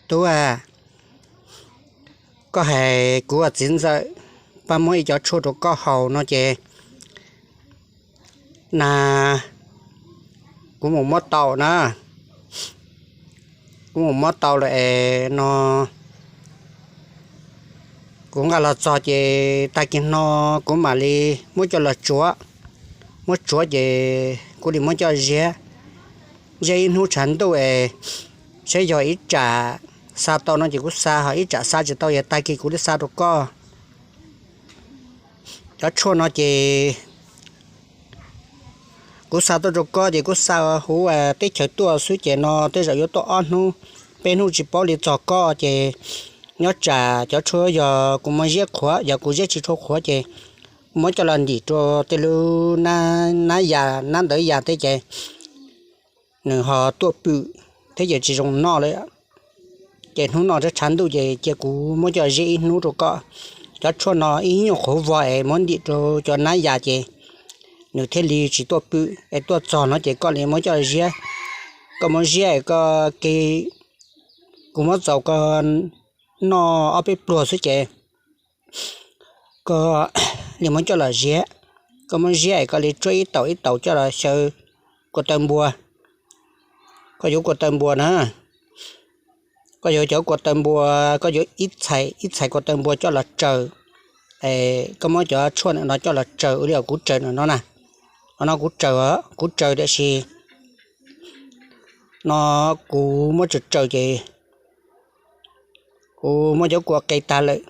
Tub a, koj hais kuv ua txiv ntxawm pab muab ib cov tshuaj rau koj haus no ces na, kuv mus muab tau na, kuv mus muab tau lawm es no kuv nqa los txog ces tag kis no kuv mam li muab coj los tsuav, muab tsuav ces kuv li muab coj ziab, ziab ib hnub tshav ntuj es saib yog ib tsam xa tau no ces kuv xa, ho ib tsam xa tsis tau yog tag kis kuv li xa rau koj. Cov tshuaj no ces kuv xa tuaj rau koj ces kuv xa huv teb chaws tuaj xwb ces no tej zaum yuav tuaj ob hnub, peb hnub tsis paub li txog koj ces nyob tsam cov tshuaj yog kuv muab ziab qhuav, yog kuv ziab tsis tshua qhuav ces muab coj los ntim rau tej lub nab yas nab ntawv yas tej ces nws ho tuaj pwm thiab ces tsis zoo noj lawm. Ces hnub no tshav ntuj ces cia kuv muab coj ziab ib hnub rau koj. Cov tshuaj no ib nyuag qhuav vog es muab ntim rau cov nab yas ces nws thiaj li tsis tuaj pwm es tuaj txog no ces koj li muab coj ziab. Koj muab ziab es koj ke, kuv muab txaus koj noj ob peb pluag xwb ces koj li muab coj los ziab. Koj muab ziab es koj li tsuab ib taus ib taus coj los xyaw kua taw npua. Koj yuav kua taw npua na, koj yuav cov kua taw npua, koj yuav ib txhais ib txhais kua taw npua coj los tsaws. Koj muab cov tshuaj no coj los tsaws ua li kuv tsaws no na. Qhov no kuv tsaws, kuv tsaws tiam sis no kuv muab tsaws tsaws ces kuv muab cov kua qe tag lawm,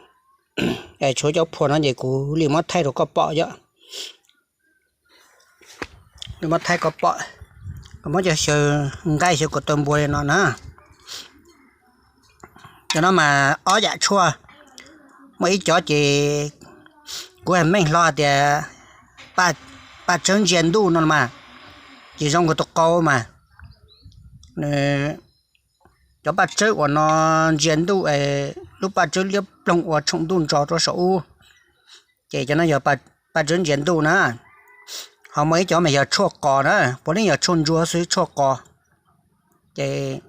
tshuav cov phua no ces kuv li muab thaij rau koj pom yom. Li muab thaij koj pom, kuv muab cov xyaw nqaij xyaw kua taw npua li no na. Cov no mas ob yam tshuaj, muaj ib cov ces kuv hais meej hlo tias paj tsawb ntsia ntuj no mas, ces zoo kawg tus qau mas. Cov paj tsawb uas no ntsia ntuj, lub paj tsawb liab ploog ua tshoom ntuj ntsos rau saum ub, ces cov no yog paj tsawb ntsia ntuj na. Ho muaj ib cov mas yog tshuaj qos na, puav leej yog tshuaj ntsuab xwb tshuaj qos. Ces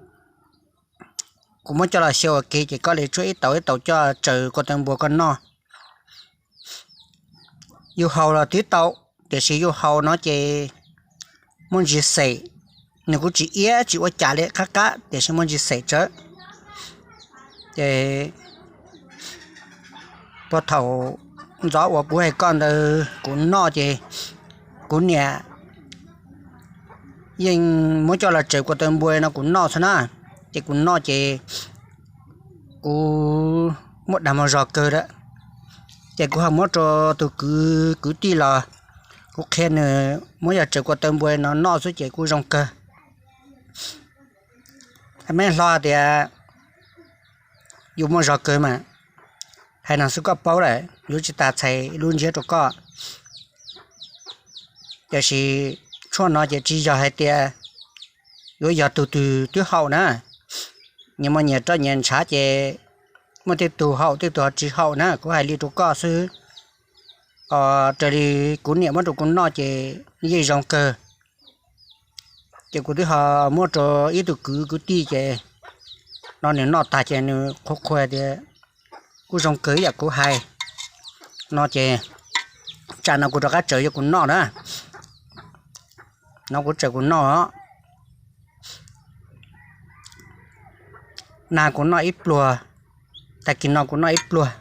kuv muab coj los xyaw ua ke ces koj li tsuab ib taus ib taus coj tsaws kua taw npua koj noj. Yus haus los twb tau, tiam sis yus haus no ces muaj ntsis xeem, nws kuj tsis iab tsis ua cas li, qab qab tiam sis muaj ntsis xeem tsawv. Ces puag thaum ntxov uas kuv hais koj ntawd kuv noj ces kuv niam yeej muab coj los tsaws kua taw npua no kuv noj xwb na. Ces kuv noj ces kuv muaj dag muaj zog kawg lawm. Ces kuv ho muab rau tus kwv kwv tij los kuv qhia nws muab yog tsaws kua taw npua no noj xwb ces kuj zoo kawg. Hais meej hlo tias yus muaj zog kawg mas, hais no xwb koj paub lawm, yuav tsis tas txhais lub ntsiab rau koj. Tiam sis tshuaj no ces tsis yog hais tias yuav yog tus twg twb haum na, nyias muaj nyias roj nyias ntshav ces muaj tej tug haum tej tug ho tsis haum na, kuv hais li rau koj xwb. Raws li kuv niam muab rau kuv noj ces yeej zoo kawg. Ces kuv twb ho muab rau ib tug kwv kwv tij ces no nws noj tag ces nws qhuav qhuav tias kuj zoo kawg ib yam kuv hais. No ces tsam no kuv rov qab tsaws yuav kuv noj na. No kuv tsaws kuv noj os. Nag kuv noj ib pluag, tag kis no kuv noj ib pluag.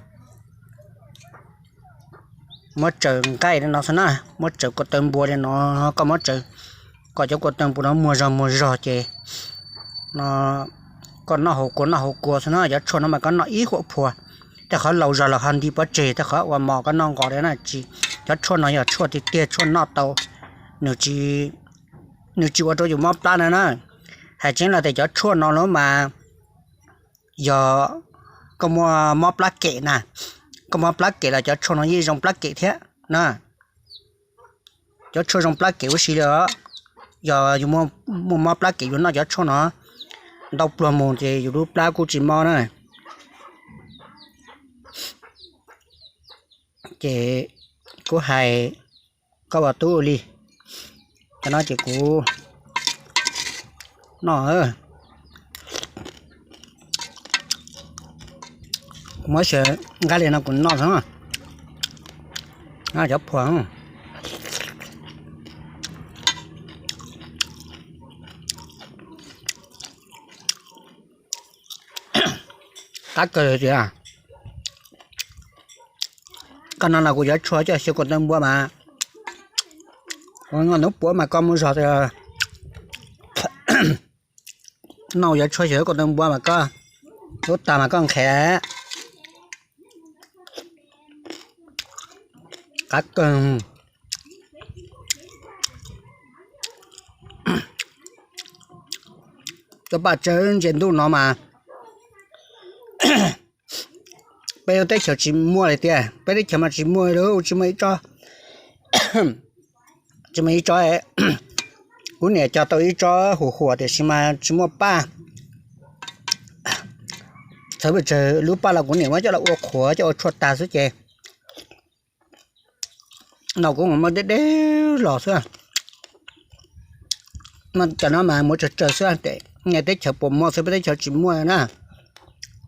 Muab tsaws nqaij li no xwb na, muab tsaws kua taw npua li no, koj muab tsaws kom cov kua taw npua no muag zog muag zog ces no koj noj hauv kua noj hauv kua xwb na. Cov tshuaj no mas koj noj ib huam phua, tej qhov laus zog los ho nti pov tseg, tej qhov ua mos koj noj nqos li na. Cov tshuaj no yog tshuaj tiag tiag, tshuaj noj tau, nws tsis ua rau yus mob plab na na. Hais tseeb los tias cov tshuaj no lawm mas yog koj muaj mob plab kem na, koj mob plab kem los cov tshuaj no yeej zoo plab kem thiab na. Cov tshuaj zoo plab kem huv si li os. Yog yus muaj mob plab kem yus noj cov tshuaj no ntau pluag mus ces yus lub plab kuj tsis mob na. Ces kuv hais koj ua tub ua li, cov no ces kuv noj. Muab sawv nqaij li no kuv noj xwb. Cov phuam qab kawg tiag. Koj no los kuv cov tshuaj coj xyaw kua tawg npua mas, hnub puav mas koj muaj zog tiag. Noj cov tshuaj xyaw kua tawg npua mas koj lub tag mas koj nqhis. Qab kawg. Cov paj tsawb ntsia ntuj no mas peb lub teb chaws tsis muaj li tiag, peb teb chaws mas tsis muaj li, tsis muaj ib tsob, tsis muaj ib tsob. Kuv niam cog tau ib tsob huam huam tiam sis mas tsis muaj paj. Txawm pes tsawg lub paj los kuv niam muab coj los ua qhuav coj ua tshuaj tag xwb ces no kuv muaj deb deb los xwb. Cov no mas muaj tsawg tsawg xwb, tej teb chaws puas muaj xwb, peb teb chaws tsis muaj na.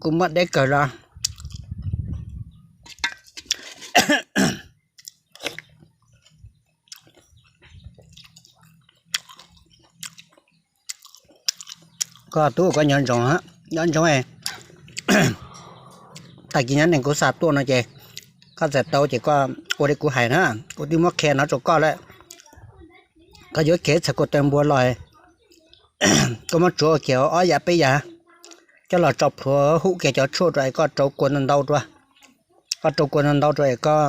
Kuv muaj deb kawg los. Koj tub koj nco ntsoov, nco ntsoov, tag kis nyob neeg kuv xa tuaj no ces koj txawm tau ces koj ua li kuv hais na, kuv twb muab qhia no rau koj lawm. Koj yuav khiav txhais kua tawg npua los, koj muab tsuav kiag ob yav peb yav, coj los tso plhuav hub kiag cov tshuaj rau es koj rau kua ntau ntau rau, koj rau kua ntau ntau rau es koj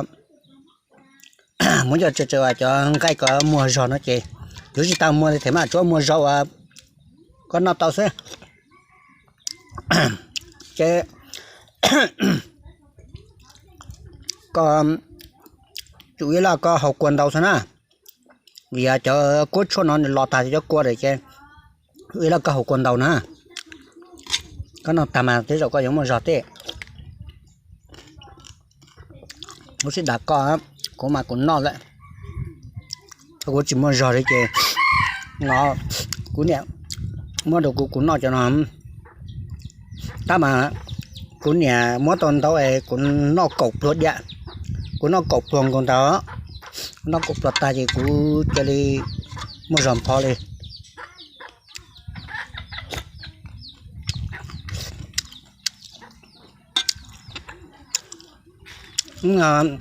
muab coj tso tso cov nqaij kom muag zog no ces yuav tsis tau muag li, them maj tsuav muag zog uas koj noj tau xwb. Ces koj tsum ib los koj haus kua ntau xwb na, vim cov kuab tshuaj no nws los tag cov kua lawm ces tsum ib los koj haus kua ntau na. Koj noj tag mas tej zaum koj yuav muaj zog tej. Kuv sib dam koj, kuv mas kuv noj lawm, kuv tsis muaj zog li ces no kuv niam muab rau kuv, kuv noj cov no. Tab mas kuv niam muab tau ntau es kuv noj kaum pluag diam, kuv noj kaum pluag nkaus ntawd, noj kaum pluag tag ces kuv cia li muaj zog npho li.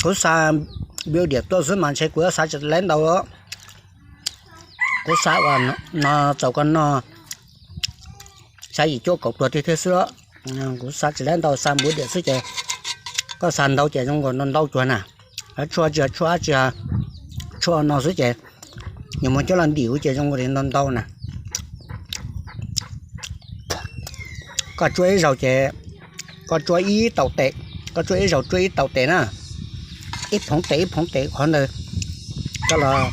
Kuv xa npiu diam tuaj xwb mas ntshe kuv yuav xa tsis laib ntau. Kuv xa uas no txaus koj noj xya yim cuaj kaum pluag tiag thiab xwb. Kuv xa tsis laib ntau, xa npiu diam xwb ces koj xa ntau ces zoo nkaus ntau ntau cuag na. Tshuaj tsis tshuaj, tshuaj no xwb ces nws mus coj los ntim ces zoo nkaus li ntau ntau na. Koj tsuab ib zaug ces koj tsuab ib tau tes, koj tsuab ib zaug tsuab ib tau tes na, ib phoov tes ib phoov tes qhov ntawd coj los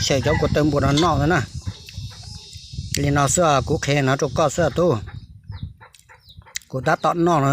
xyaw cov kua tawg npua no noj na. Li no xwb, kuv qhia no rau koj xwb tub, kuv tab tom noj no.